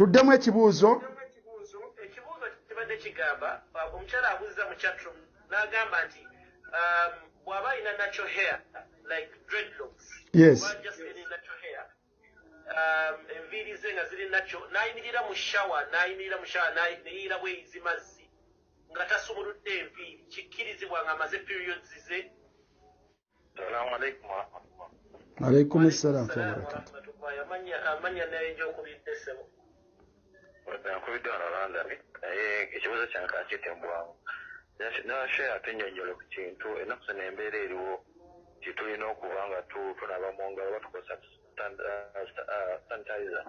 Tuddemu ekibuuzo. Ekibuuzo kibadde kigamba, omukyala abuuziza mu chatroom n'agamba nti bw'aba alina natural hair like dreadlocks, oba just any natural hair, enviiri ze nga ziri natural, n'ayimirira mu shower, neyiira bweyizi mazzi nga tasumuludde enviiri, kikkirizibwa ng'amaze periods ze? Assalamu alaikum warahmatullah. Alaikum assalam wa barakatuh. Amanya naye gy'okubidde, ssebo? Nkubidde wano London, naye ekibuuzo kyange kankiyite mu bwangu. Nashe atunnyonnyola ku kintu ennaku zino, embeera eriwo nti tulina okuba nga tunaaba mu ngalo oba tukozesa sanitizer.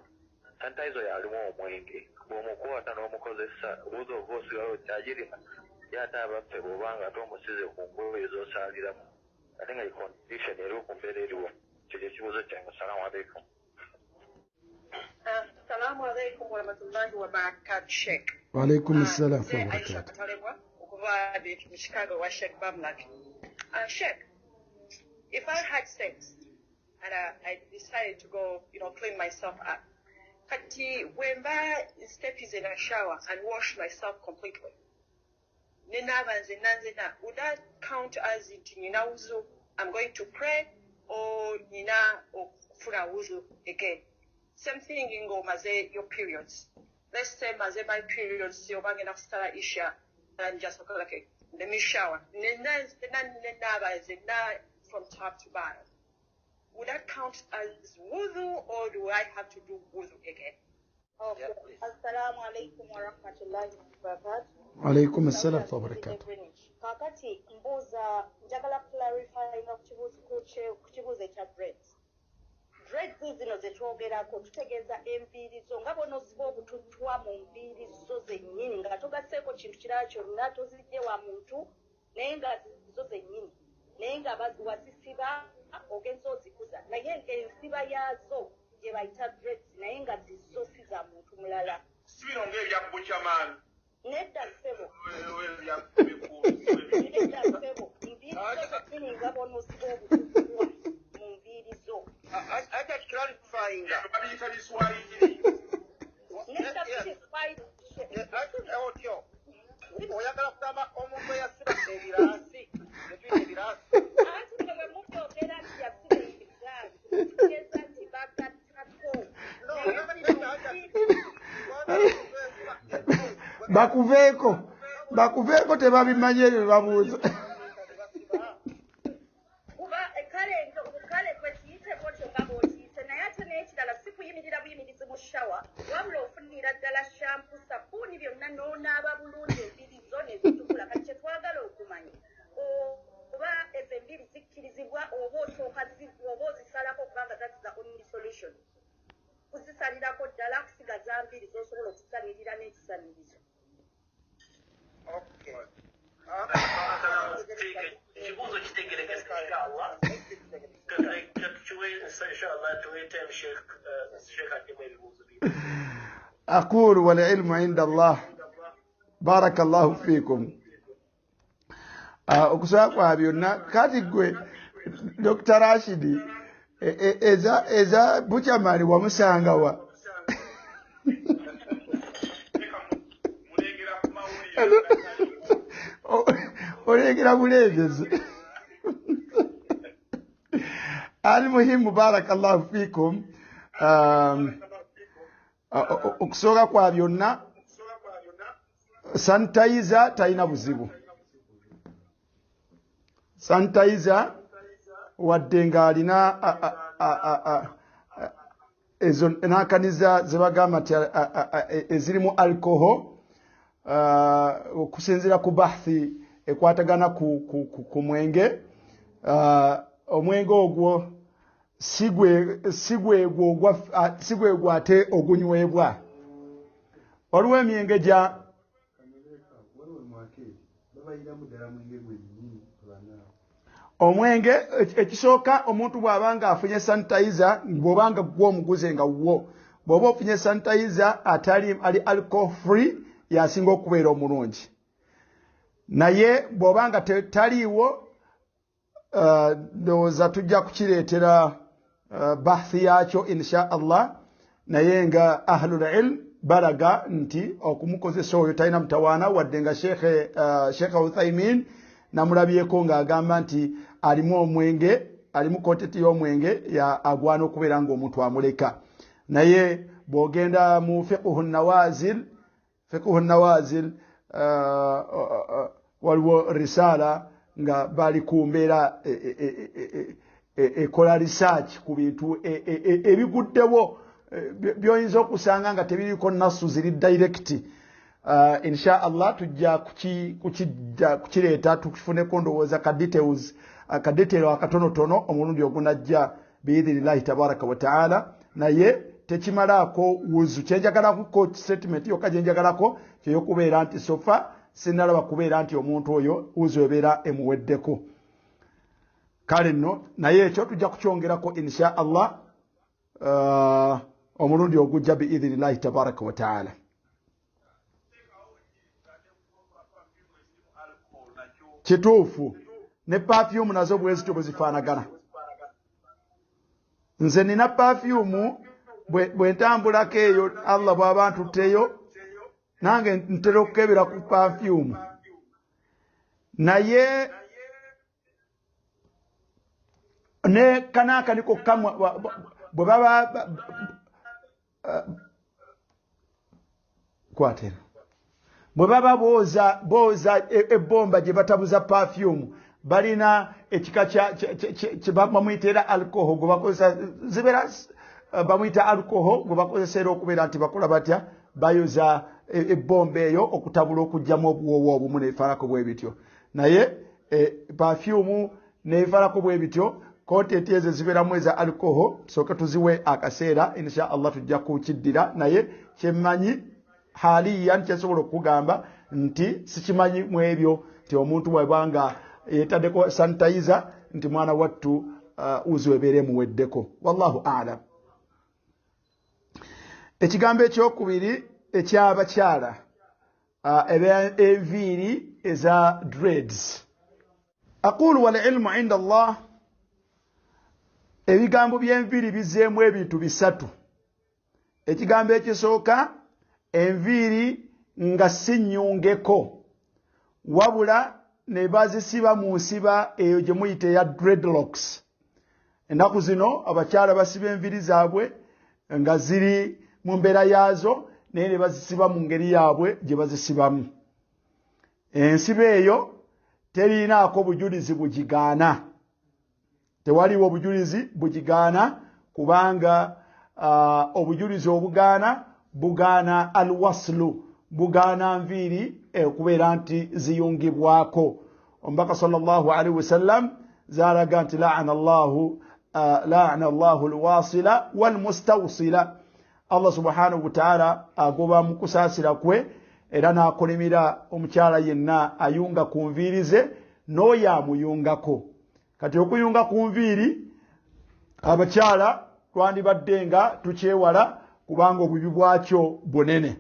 Sanitizer oyo alimu omwenge, bw'omukwata n'omukozesa, buuza oba osigala okyagirina. Ye ate abaffe, bw'oba nga ate omusize ku ngoye z'osaaliramu, ate nga condition eriwo ku mbeera eriwo? Ekyo kye kibuuzo kyange. Assalamu alaikum. Assalamu alaikum warahmatullahi wabarakatuh, Sheikh. Waalaikum assalam Nze wa Aisha barakatuh. Katalebwa okuva mu Chicago wa Sheikh Bamlak. Sheikh, if I had sex and I decided to go clean myself up, kati bwe mba step is in a shower and wash myself completely, nenaaba nzenna nzenna, would that count as nti nina wuzu, I'm going to pray, or nina okufuna wuzu again? Same thing ng'omaze your periods. Let's say maze my periods, oba ngenda kusala Isha and just okay, let me shower. Nenna nzenna nenaaba nzenna from top to bottom. Would that count as wudu or do I have to do wudu again? Okay. Yeah, please. Assalamu alaikum warahmatullahi wabarakatuh. Alaikum assalam wa barakatuh. Greenwich. Kaakati mbuuza, njagala clarifyinga ku kibuuzo ekya dreads. Dreads zino ze twogerako, tutegeeza enviiri zo nga bw'onoziba obututwa mu nviiri zo zennyini nga togasseeko kintu kirala kyonna, tozijje wa muntu, naye nga zo zennyini, naye nga wazisiba ogenza ozikuza, naye ensiba yaazo gye bayita dreads, naye nga zizo si za muntu mulala. Si bino ng'ebya bukyamaani? Nedda ssebo. Nedda ssebo, nviiri zo zennyini nga bw'onoziba obututwa mu nviiri zo. Aja clarifyinga. Babiyita biswayiri. Nedda, si Otyo oyagala kugamba omuntu eyasiba ebiraasi, etuyita ebiraasi? Anti bwe bwe mubyogera nti yasiba ebiraasi, kitegeeza nti bagattako. No. Naye zino Bakuveeko, bakuveeko, tebabimanyi ebyo bye babuuza. Kuba kale kwe kiyite bwotyo nga bw'okiyise, naye ate n'ekirala si kuyimirira buyimirizi mu shower, wabula ofunira ddala shampoo, sabuuni, byonna n'onaaba bulungi, enviiri zo ne zitukula. Kati kye twagala okumanya oba ezo enviiri zikkirizibwa oba osooka oba ozisalako, kubanga that's the only solution, kuzisalirako ddala kusigaza nviiri z'osobola okusanirira n'ekisanirizo. Okay. Ekibuuzo kitegerekese, inshallah. Katukiwe, inshallah, tuwete Sheikh addemu ebibuuzo bino. أقول والعلم عند الله، بارك الله فيكم. Okusaba kwa byonna, kati gwe Dr Rashidi, eza bukyamani wamusangawa? Mulengera ku mawulire. Olengera bulengezi. Almuhimu, barakallahu fikum, okusooka kwa byonna, sanitizer talina buzibu. Sanitizer wadde ng'alina ezo nakaniza zebagamba nti ezirimu alcohol, okusinziira ku bahthi ekwatagana ku mwenge, omwenge ogwo si gwegwo ate ogunywebwa. Waliwo emyenge gya Waliwo mwake babayiramu ddala mwenge gwennyini abanaawo. Omwenge, ekisooka, omuntu bw'aba nga afunye sanitizer, bw'oba nga gwe omuguze nga wo, bw'oba ofunye sanitizer atali ali alcohol free, yasinga okubeera omulungi. Naye bw'oba nga taliiwo, ndowooza tujja kukireetera bahthi yakyo insha Allah. Naye nga ahlul ilm balaga nti okumukozesa oyo talina mutawaana, wadde nga Sheikh Uthaymin namulabyeko ng'agamba nti alimu omwenge, alimu kontenti y'omwenge agwana okubeera ng'omuntu amuleka. Naye bw'ogenda mu fiqhu nawazil waliwo risala nga bali ku mbeera ekola research ku bintu ebiguddewo by'oyinza okusanga nga tebiriko nasu ziri direct. Insha Allah tujja kukireeta tukifuneko ndowooza ka details, ka detail akatonotono omulundi ogunajja biidhinillahi tabaraka wa taala. Naye tekimalaako wuzu. Kyenjagalako statement yokka gyenjagalako kyeyokubeera nti sofa sinalaba kubeera nti omuntu oyo wuzu ebeera emuweddeko. Kale nno naye ekyo tujja kukyongerako insha Allah omulundi ogujja biidhinillahi tabaraka wa taala. Kituufu ne perfume nazo bwe zityo bwe zifaanagana. Nze nina perfume bwe ntambulako eyo Allah bw'aba ntutteyo nange ntera okukebera ku perfume, naye ne kanaaka niko kamwe bwe baba kwatera bwe baba booza ebbomba gye batabuza perfume balina ekika kye bamuyita alcohol gwe bakozesa, zibeera bamuyita alcohol gwe bakozesa era okubeera nti bakola batya, bayoza ebbomba eyo okutabula okuggyamu obuwoowo obumu n'ebifaanako bwe bityo. Naye perfume n'ebifaanako bwe bityo content ezo zibeeramu eza alcohol, tusooke tuziwe akaseera insha Allah tujja kukiddira. Naye kyemmanyi haliya kyensobola okugamba nti sikimanyi mu ebyo nti omuntu bw'abanga yetaddeko sanitizer nti mwana wattu uzu ebeera emuweddeko. Wallahu a'lam. Ekigambo ekyokubiri ekyabakyala enviiri eza dreads. Aqulu wal ilmu inda Allah, ebigambo by'enviiri bizzeemu ebintu bisatu. Ekigambo ekisooka, enviiri nga si nnyungeko wabula ne bazisiba mu nsiba eyo gye muyita eya dreadlocks. Ennaku zino abakyala basiba enviiri zaabwe nga ziri mu mbeera yaazo, naye ne bazisiba mu ngeri yaabwe gye bazisibamu. Ensiba eyo terinaako bujulizi bugigaana, tewaliwo bujulizi bugigaana, kubanga obujulizi obugaana bugaana alwaslu, bugaana nviiri okubeera nti ziyungibwako. Omubaka sallallahu alaihi wasallam zalaga nti la'ana Allahu alwasila walmustawsila. Allah subhanahu wa ta'ala agoba mu kusaasira kwe era n'akolimira omukyala yenna ayunga ku nviiri ze n'oyo amuyungako. Kati okuyunga ku nviiri abakyala twandibadde nga tukyewala kubanga obubi bwakyo bunene.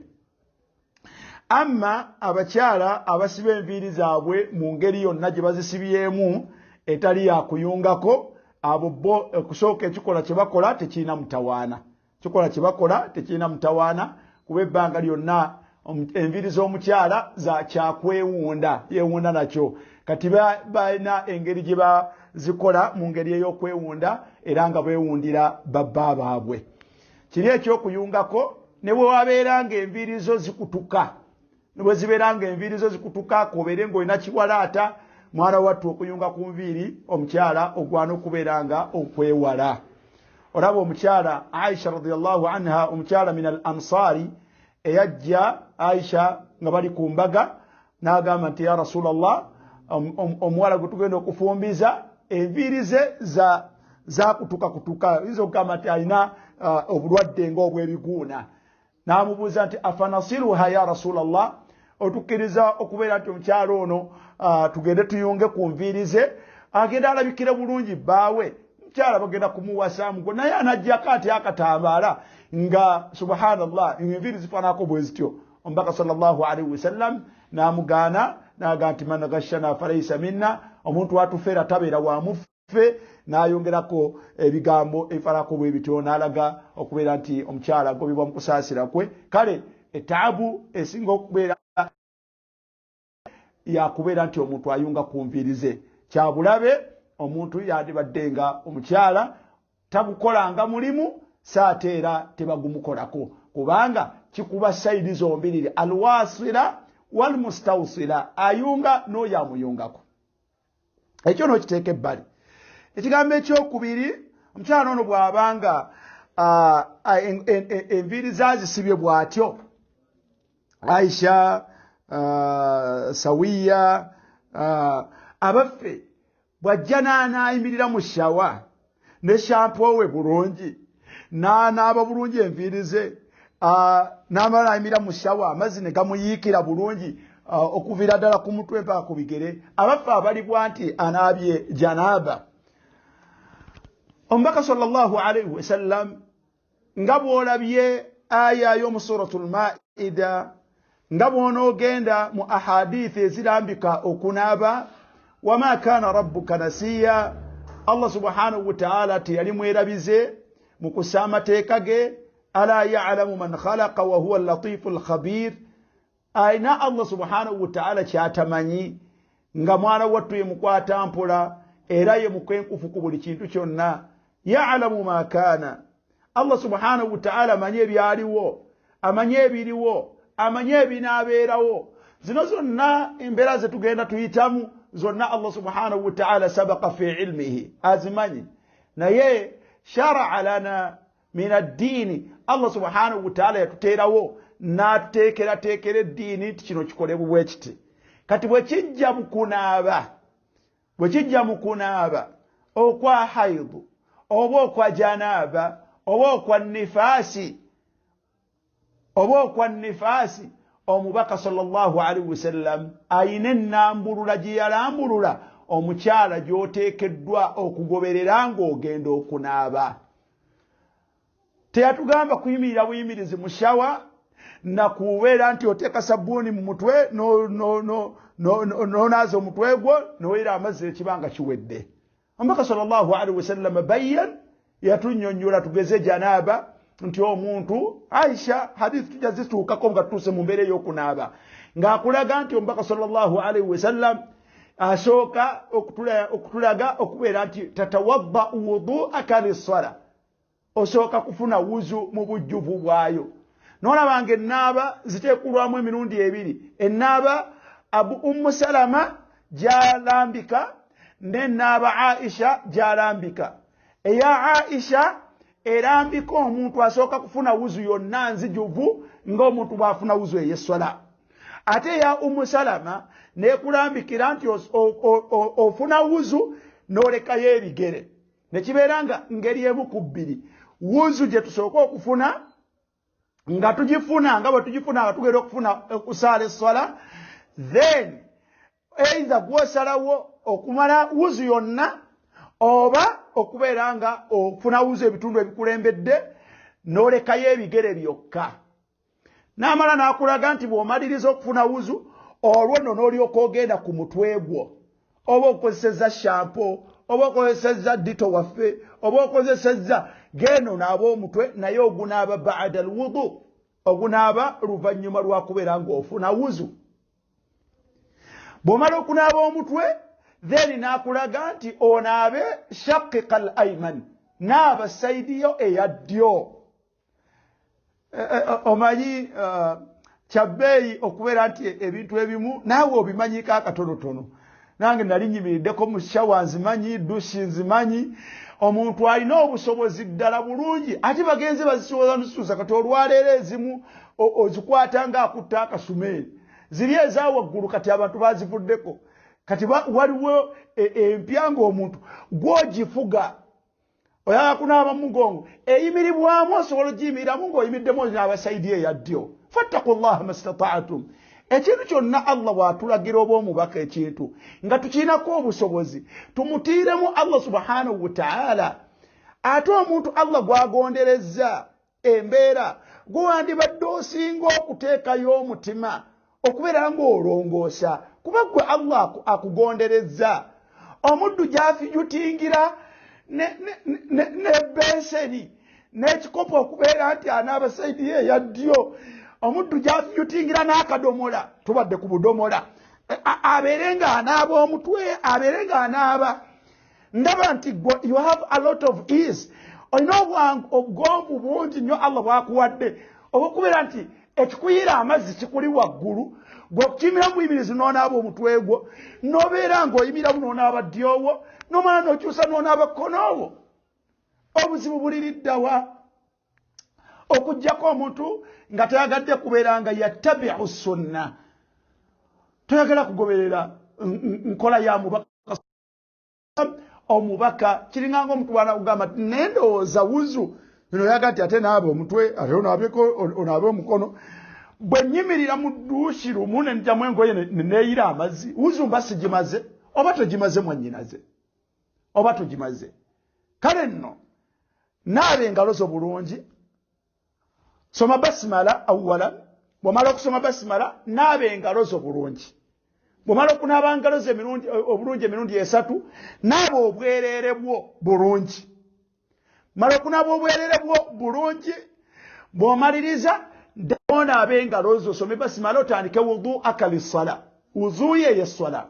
Amma abakyala abasiba enviiri zaabwe mu ngeri yonna gye bazisibyemu etali yakuyungako, abo bo okusooka ekikola kye bakola tekirina mutawaana. Kikola kye bakola tekirina mutawaana, kuba ebbanga lyonna enviiri z'omukyala za kyakwewunda, yeewunda nakyo. Kati balina engeri gye bazikola mu ngeri ey'okwewunda era nga beewundira babba baabwe. Kiri ekyokuyungako ne bwe wabeera ng'enviiri zo zikutuka, ne bwe zibeera ng'enviiri zo zikutuka k'obeere ng'olina kiwalaata, mwana wattu okuyunga ku nviiri omukyala ogwana okubeera nga okwewala. Olaba omukyala Aisha radiyallahu anha, omukyala min al ansari eyajja Aisha nga bali ku mbaga n'agamba nti ya Rasulallah, omuwala gwe tugenda okufumbiza enviiri ze zakutuka kutuka, oyinza okugamba nti alina obulwadde ng'obw'ebiguuna. N'amubuuza nti afanasiruha ya Rasulallah, otukkiriza okubeera nti omukyala ono tugende tuyunge ku nviiri ze agenda alabikire bulungi bbaawe, mukyala bagenda kumuwasa mugo, naye anajjako ati akatambaala nga subhanallah enviiri zifaanako bwe zityo. Omubaka sallallahu alaihi wasallam n'amugaana n'agamba nti man ghashana falaysa minna, omuntu atufeera tabeera wa muffe. N'ayongerako ebigambo ebifaanako bwe bityo n'alaga okubeera nti omukyala agobebwa mu kusaasira kwe. Kale Etaabu esinga okubeera yakubeera nti omuntu ayunga ku nviiri ze. Kyabulabe omuntu yandibadde nga omukyala tagukolanga mulimu, saate era tebagumukolako, kubanga kikuba sayidi zombiriri, alwasira walmustawsira, ayunga n'oyo amuyungako. Ekyo n'okiteeka ebbali. Ekigambo ekyokubiri, omukyala ono bw'abanga enviiri zazisibye bw'atyo, Aisha, Sawiya, abaffe bw'ajja n'anaayimirira mu shawa ne shampo we bulungi, n'anaaba bulungi enviiri ze, n'amala n'ayimirira mu shawa, amazzi ne gamuyiikira bulungi okuviira ddala ku mutwe mpaka ku bigere, abaffe abalibwa nti anaabye janaaba? Omubaka sallallahu alaihi wasallam, nga bw'olabye aya y'omu Suratul Maida, nga bw'onoogenda mu ahadithi ezirambika okunaaba, wama kana rabbuka nasiya, Allah subhanahu wataala teyali mwerabize mu kussa amateeka ge. Ala yalamu man khalaqa wa huwa latifu lkhabir. Ayina Allah subhanahu wataala kyatamanyi, nga mwana wattu ye mukwata mpola era ye mukenkufu ku buli kintu kyonna. Yalamu ma kaana, Allah subhanahu wataala amanyi ebyaliwo, amanyi ebiriwo, amanyi ebinaabeerawo. Zino zonna embeera zetugenda tuyitamu zonna, Allah subhanahu wataala sabaka fi ilmihi, azimanyi. Naye sharaa lana min addiini, Allah subhanahu wataala yatuteerawo n'atuteekerateekera eddiini nti kino kikolebwe bwe kiti. Kati bwe kijja mu kunaaba, bwe kijja mu kunaaba okwa haidu oba okwa janaaba oba okwa nifaasi, oba okwa nifaasi, omubaka sallallahu alaihi wasallam ayina ennambulula gye yalambulula omukyala gy'oteekeddwa okugoberera ng'ogenda okunaaba. Teyatugamba kuyimirira buyimirizi mu shawa nakubeera nti oteeka sabbuuni mu mutwe n'onaaza omutwe gwo nowera amazzi ekibanga kiwedde. Omubaka sallallahu alaihi wasallam bayan, yatunnyonnyola tugeze janaaba nti omuntu, Aisha, hadithi tujja zituukako nga tutuuse mu mbeera ey'okunaaba, ng'akulaga nti omubaka sallallahu alaihi wasallam asooka okutulaga okubeera nti tatawadda wuduaka lissala, osooka kufuna wuzu mu bujjuvu bwayo. Nolaba nga ennaaba ziteekulwamu emirundi ebiri, ennaaba Abu Ummu Salama gyalambika n'ennaaba Aisha gyalambika. Eya Aisha erambika omuntu asooka kufuna wuzu yonna nzijuvu ng'omuntu bw'afuna wuzu ey'esswala, ate eya Ummu Salama nekulambikira nti ofuna wuzu n'olekayo ebigere, nekibeera nga ngeri emu ku bbiri. Wuzu gye tusooka okufuna nga tugifuna nga bwe tugifuna nga tugenda okufuna okusaala esswala, then either gwosalawo okumala wuzu yonna oba okubeera nga ofuna wuzu ebitundu ebikulembedde n'olekayo ebigere byokka. N'amala n'akulaga nti bw'omaliriza okufuna wuzu, olwo nno n'olyoka ogenda ku mutwe gwo, oba okozesezza shampo oba okozesezza dito waffe oba okozesezza genda onaaba omutwe, naye ogunaaba baada alwudu, ogunaaba luvannyuma lwa kubeera ng'ofuna wuzu. Bw'omala okunaaba omutwe, then n'akulaga nti onaabe shakika al aiman, naaba sayidi yo eya ddyo. Omanyi kyabbeeyi okubeera nti ebintu ebimu naawe obimanyiko akatonotono. Nange nali nyimiriddeko mu shawa, nzimanyi dushi, nzimanyi omuntu alina obusobozi ddala bulungi, ate bagenze bazisobola nzituusa. Kati olwaleero ezimu ozikwata ng'akutta akasumeeri, ziri eza waggulu, kati abantu bazivuddeko. Kati waliwo empya ng'omuntu gwogifuga, oyagala kunaaba mugongo, eyimiribwamu, osobola ogiyimiriramu ng'oyimiriddemu onaaba sayidi eya ddyo. Fattaku llaha mastataatum. Ekintu kyonna Allah bw'atulagira oba omubaka, ekintu nga tukirinako obusobozi, tumutiiremu Allah subhanahu wataala. Ate omuntu Allah gw'agonderezza embeera, gwe wandibadde osinga okuteekayo omutima okubeera ng'olongoosa, kuba gwe Allah akugonderezza. Omuddu gy'afijutingira ne benseni n'ekikopo okubeera nti anaaba sayidi ye eya ddyo. Omuddu gyafyutingira n'akadomola, tubadde ku budomola, abeere nga anaaba omutwe, abeere nga anaaba. Ndaba nti you have a lot of ease, olina obugonvu bungi nnyo Allah bwakuwadde, obwokubeera nti ekikuyiira amazzi kikuli waggulu, gwe okukiyimira mu buyimirizi n'onaaba omutwe gwo, n'obeera ng'oyimiramu n'onaaba ddyowo, n'omala n'okyusa n'onaaba kkonoowo. Obuzibu buliriddawa? Okuggyako omuntu nga tayagadde kubeera nga yattabiu sunna, toyagala kugoberera nkola ya mubaka. Omubaka kiringanga omuntu bw'anakugamba nti nendowooza wuzu bino, yaga nti ate naaba omutwe, ate onaabeko, onaabe omukono. Bwe nnyimirira mu dduusi lumu ne njamu engoye ne neeyira amazzi, wuzu mba sigimaze oba togimaze mwannyinaze, oba togimaze. Kale nno naaba engalo zo bulungi, soma basimala awala. Bw'omala okusoma basimala, naaba engalo zo bulungi. Bw'omala okunaaba ngalo zo obulungi emirundi 3, naaba obwereere bwo bulungi. Mala okunaaba obwereere bwo bulungi, bw'omaliriza onaaba engalo zo, osome basimala, otandike wudu akalisala, wuzuye ey'esswala.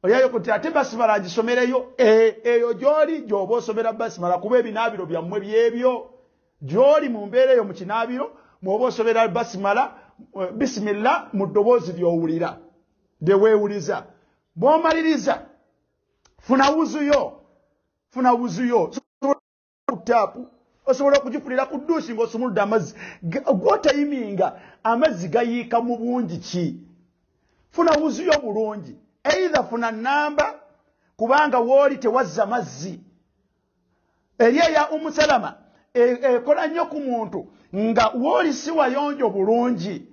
Oyayo kuti ate basimala agisomereyo eyo gy'oli gy'oba osomera basimala, kuba ebinaabiro byammwe byebyo. Gy'oli mu mbeera eyo mu kinaabiro mw'oba osomera basimala, bisimillah mu ddoboozi ly'owulira lye weewuliza. Bw'omaliriza funa wuzuyo, funa wuzuyo ku taapu, osobola okugifunira ku dduusi ng'osumuludde amazzi gwotayiminga, amazzi gayiika mu bungi ki. Funa wuzuyo bulungi, either funa namba, kubanga wooli tewazza mazzi. Eri eya Umusalama ekola nnyo ku muntu nga wooli si wayonjo bulungi,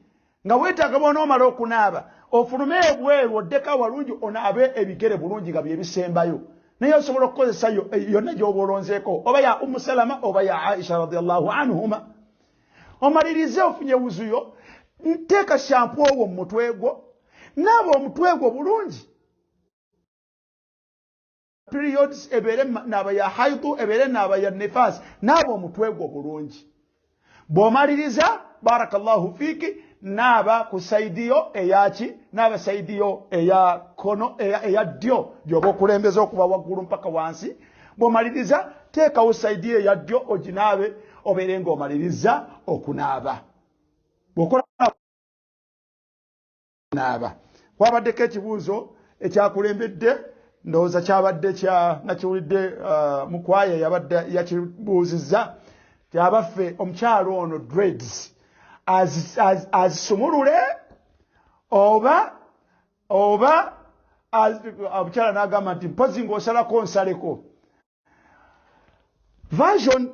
nga weetaaga bw'onoomala okunaaba ofulume ebweru oddeko awalungi onaabe ebigere bulungi nga byebisembayo. Naye osobola okukozesa yonna gy'oba olonzeeko, oba ya Umusalama oba ya Aisha radiallahu anhuma. Omalirize ofunye wuzuyo, nteeka shampu owo mu mutwe gwo, naaba omutwe gwo bulungi. Periods ebeere naaba ya haidu, ebeere naaba ya nifas, naaba omutwe gwo bulungi. Bw'omaliriza, barakallahu fiiki, naaba ku saidiyo eyaki, naaba saidiyo eya kono, eya ddyo gy'oba okulembeza okuva waggulu mpaka wansi. Bw'omaliriza teekawo saidiyo eya ddyo oginaabe, obeere ng'omaliriza okunaaba. Bw'okola naaba. Kwabaddeko ekibuuzo ekyakulembedde, ndowooza kyabadde kya nakiwulidde mukwaya yabadde yakibuuzizza, kyabaffe omukyalo ono dreads azisumulule oba omukyala n'agamba nti mpozi ng'osalako nsaleko. Version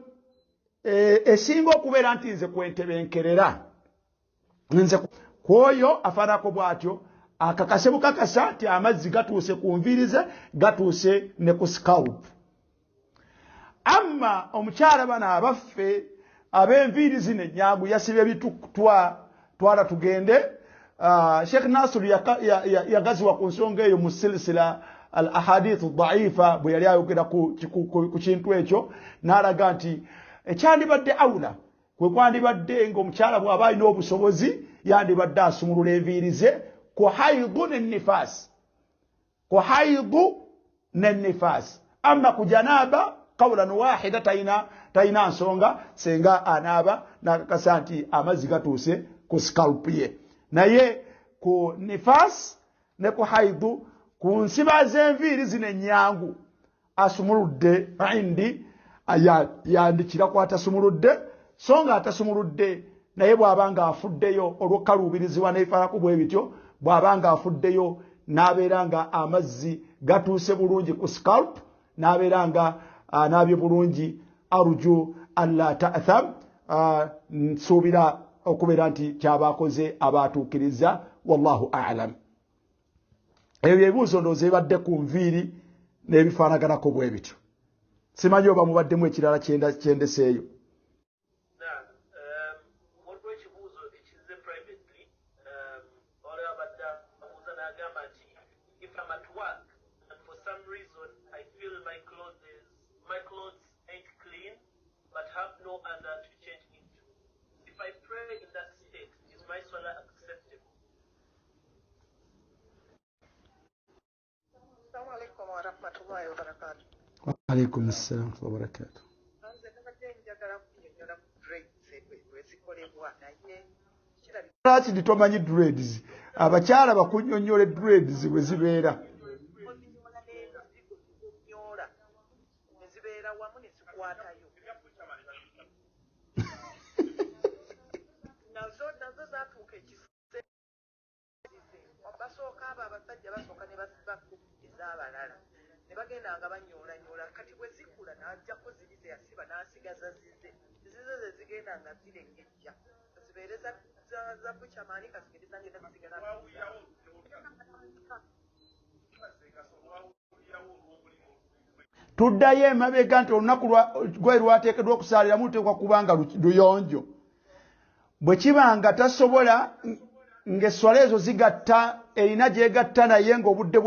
esinga okubeera nti nze kwentebenkerera nze kwoyo afaanako bw'atyo, akakase bukakasa nti amazzi gatuuse ku nviiri ze, gatuuse ne ku scalp. Amma omukyala bano abaffe ab'enviiri zino ennyangu yasibye ebitutwa twala tugende. Sheikh Nasir yagaziwa ku nsonga eyo mu silsila al ahadith daifa, bwe yali ayogera ku kintu ekyo n'alaga nti ekyandibadde aula kwe kwandibadde ng'omukyala bw'aba alina obusobozi yandibadde asumulula enviiri ze ku haidu ne nifasi, ku haidu ne nifasi. Amma ku janaaba qawlan wahida talina nsonga, senga anaaba n'akakasa nti amazzi gatuuse ku scalp ye. Naye ku nifasi ne ku haidu, ku nsiba z'enviiri zino ennyangu, asumuludde indi yandikira ku atasumuludde. So nga atasumuludde naye bw'aba nga afuddeyo olw'okukaluubirizibwa n'ebifaanako bwe bityo, bw'aba nga afuddeyo n'abeera nga amazzi gatuuse bulungi ku scalp, n'abeera nga anaabye bulungi, arju alla ta'tham, nsuubira okubeera nti kyaba akoze aba atuukiriza, wallahu a'lam. Ebyo byebibuuzo ndowooza ebibadde ku nviiri n'ebifaanaganako bwe bityo. Simanyi oba mubaddemu ekirala kyendeseeyo. Waliwo ekibuuzo ekizze privately. Waliwo abadde abuuza n'agamba nti if I'm at work and for some reason I feel my clothes ain't clean but have no other to change into, if I pray in that state, is my Warahmatullahi wabarakatuh. Waalaikum ssalam wabarakatuh. Nze nabadde njagala kunnyonnyola ku dreads bwe zikolebwa, naye kirabika Lwaki tomanyi dreads? Abakyala bakunnyonnyola dreads bwe zibeera. Ozinyoola n'emizigo, nyoola ne zibeera wamu ne zikwatayo. Nazo zaatuuka ekiseera basooka abo abasajja basooka ne basibako ez'abalala ne bagenda nga banyoolanyoola. Kati bwe zikula n'aggyako ziri ze yasiba n'asigaza zize, zize ze zigenda nga zirengejja, zibeere za bukyamaani, kazibeere zange nazisigala. Tuddayo emabega nti olunaku gwe lwateekeddwa okusaaliramu luteekwa kuba nga luyonjo. Bwe kiba nga tasobola, ng'esswala ezo zigatta, erina gyegatta, naye ng'obudde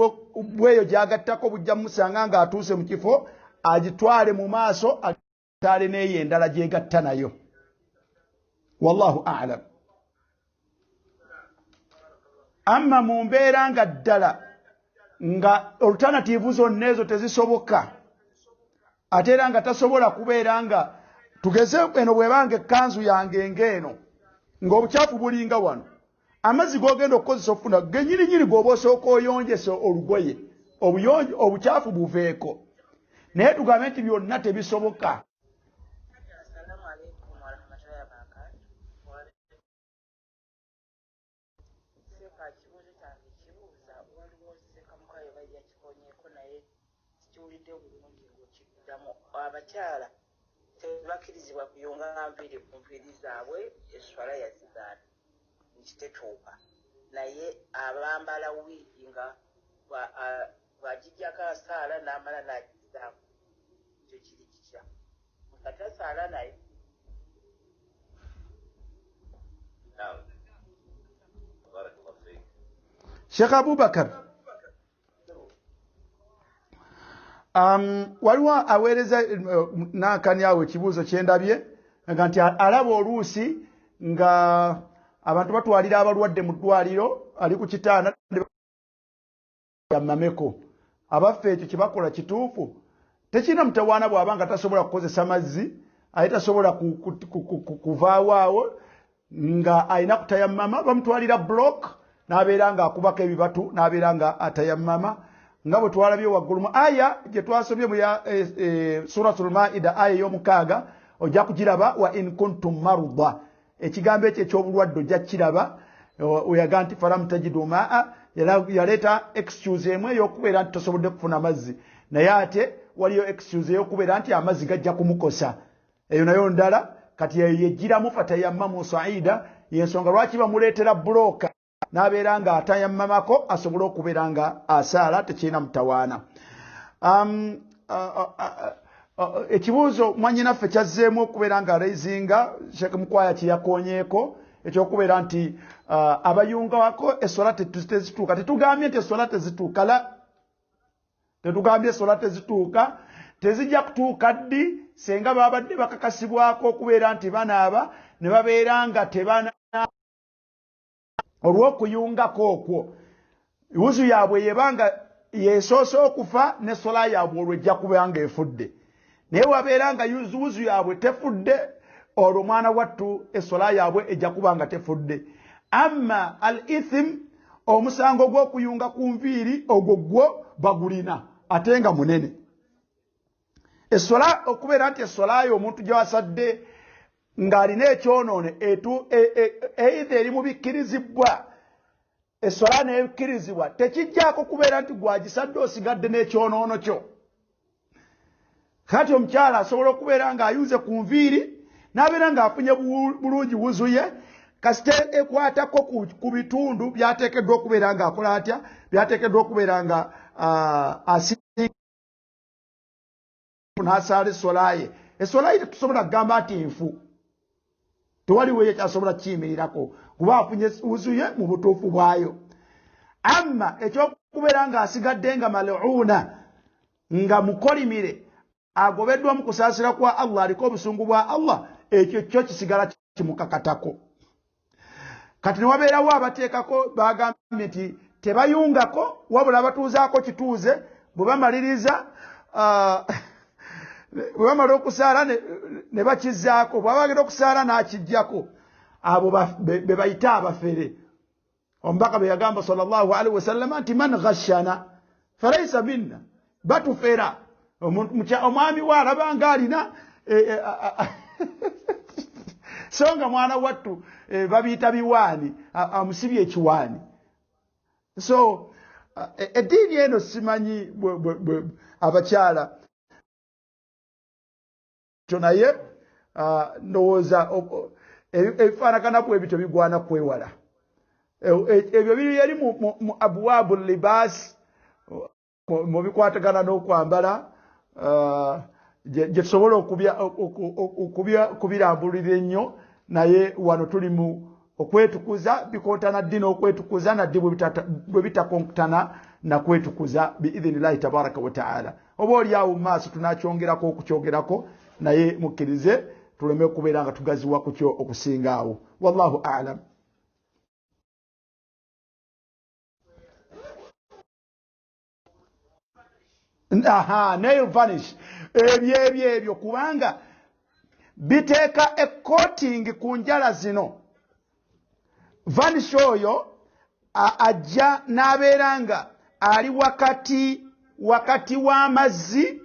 bweyo gyagattako bujja mumusanga ng'atuuse mu kifo, agitwale mu maaso ataale n'eyo endala gyegatta nayo. Wallahu alam. Amma mu mbeera nga ddala nga oluternatiivu zonna ezo tezisoboka, ate era nga tasobola kubeera nga tugeze eno bwebanga ekkanzu yange ng'eno ng'obukyafu bulinga wano, amazzi g'ogenda okukozesa okufuna genyininyini g'oba osooka oyonjesa olugoye, obuyonjo obukyafu buveeko, naye tugambe nti byonna tebisoboka. Assalamu alaikum warahmatullahi wabarakatuh. Seeka, kibuuzo kyange kibuuza, waliwo Seekamukayo bajja kikonyeeko naye sikiwulidde bulungi ng'okiddamu. Abakyala tebakkirizibwa kuyunga nviiri ku nviiri zaabwe, eswala yazigaana nti tetuuka, naye abambala wiigi nga bw'agiggyako asaala n'amala n'agizaako, ekyo kiri kitya nga tasaala naye? نعم بارك الله فيك. Sheekh Abubakar, waliwo aweereza nankani awo ekibuuzo kyendabye nga nti alaba oluusi nga abantu batwalira abalwadde mu ddwaliro, ali ku kitaana yammameko. Abaffe, ekyo kyebakola kituufu? Tekirina mutawaana bw'aba nga tasobola kukozesa mazzi, aye tasobola kuvaawo awo nga alina kutayammama, bamutwalira block n'abeera nga akubako ebibatu n'abeera nga atayammama, nga bwe twalabye waggulu mu aya gye twasomye mu ya Suratul Maida, aya ey'omukaaga, ojja kugiraba, wa in kuntum maruda. Ekigambo ekyo eky'obulwadde ojja kukiraba weyaga nti falam tajidu maa, yaleeta excuse emu ey'okubeera nti tosobodde kufuna mazzi, naye ate waliyo excuse ey'okubeera nti amazzi gajja kumukosa, eyo nayo ndala. Kati eyo yegiramu fatayammamu saida, yensonga lwaki bamuleetera bulooka n'abeera nga atayammamako asobole okubeera nga asaala, tekirina mutawaana. Ekibuuzo mwannyinaffe kyazzeemu okubeera nga raisinga, Sheekh Mukwaya kyeyakonyeeko, ekyokubeera nti abayungawako eswala tezituuka. Tetugambye nti eswala tezituuka, la, tetugambye eswala tezituuka. Tezijja kutuuka ddi? Senga babadde bakakasibwako okubeera nti banaaba ne babeera nga tebana olw'okuyungako okwo, wuzu yaabwe yebanga yesoose okufa, ne sola yaabwe olwo ejja kuba nga efudde. Naye wabeera nga wuzu yaabwe tefudde, olwo mwana wattu esola yaabwe ejja kuba nga tefudde. Amma al ithim, omusango gw'okuyunga ku nviiri, ogwo gwo bagulina ate nga munene. Esola okubeera nti esolayo omuntu gyawasadde ng'alina ekyonoone eitha eri mu bikkirizibwa, eswala nekkirizibwa, tekijjaako kubeera nti gwagisadde osigadde n'ekyonoono kyo. Kati omukyala asobola okubeera ng'ayunze ku nviiri n'abeera ng'afunye bulungi wuzu ye, kasita ekwatako ku bitundu byateekeddwa okubeera ng'akola atya, byateekeddwa okubeera nga n'asaala eswala ye. Eswala ye tetusobola kugamba nti nfu, tewaliwo eyo kyasobola kukiyimirirako kuba afunye wuzu ye mu butuufu bwayo. Amma ekyokubeera ng'asigadde nga maluuna, nga mukolimire, agobeddwa mu kusaasira kwa Allah, aliko obusungu bwa Allah, ekyo kyo kisigala kimukakatako. Kati ne wabeerawo abateekako bagambye nti tebayungako, wabula batuuzaako kituuze. Bwe bamaliriza, bwe bamala okusaala ne bakizaako, bw'aba agenda okusaala n'akiggyako. Abo be bayita abafere. Omubaka bwe yagamba sallallahu alaihi wasallama nti man ghashana falaisa minna, batufera. Omwami we alaba nga alina so nga mwana wattu babiyita biwaani, amusibye ekiwaani. So eddiini eno simanyi abakyala kyo, naye ndowooza ebifaanagana bwe bityo bigwana kwewala. Ebyo biri eri mu abwabu libaasi, mu bikwatagana n'okwambala, gye tusobola okubirambulira ennyo. Naye wano tuli mu okwetukuza, bikontana ddi n'okwetukuza, naddi bwe bitakontana nakwetukuza biidhinillahi tabaraka wataala. Oba oli awo mu maaso tunakyongerako okukyogerako, naye mukkirize tuleme okubeera nga tugaziwa ku kyo okusinga awo. Wallahu alam. Aha, nail varnish, ebyo ebyo kubanga biteeka ekotingi ku njala zino. Varnish oyo ajja n'abeera nga ali wakati w'amazzi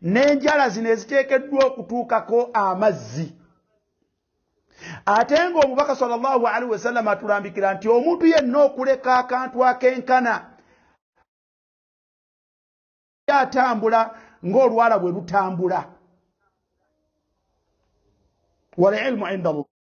n'enjala zino eziteekeddwa okutuukako amazzi. Ate ng'omubaka sallallahu alaihi wasallam atulambikira nti omuntu yenna okuleka akantu akenkana atambula ng'olwala bwe lutambula. Wal ilmu inda Allah.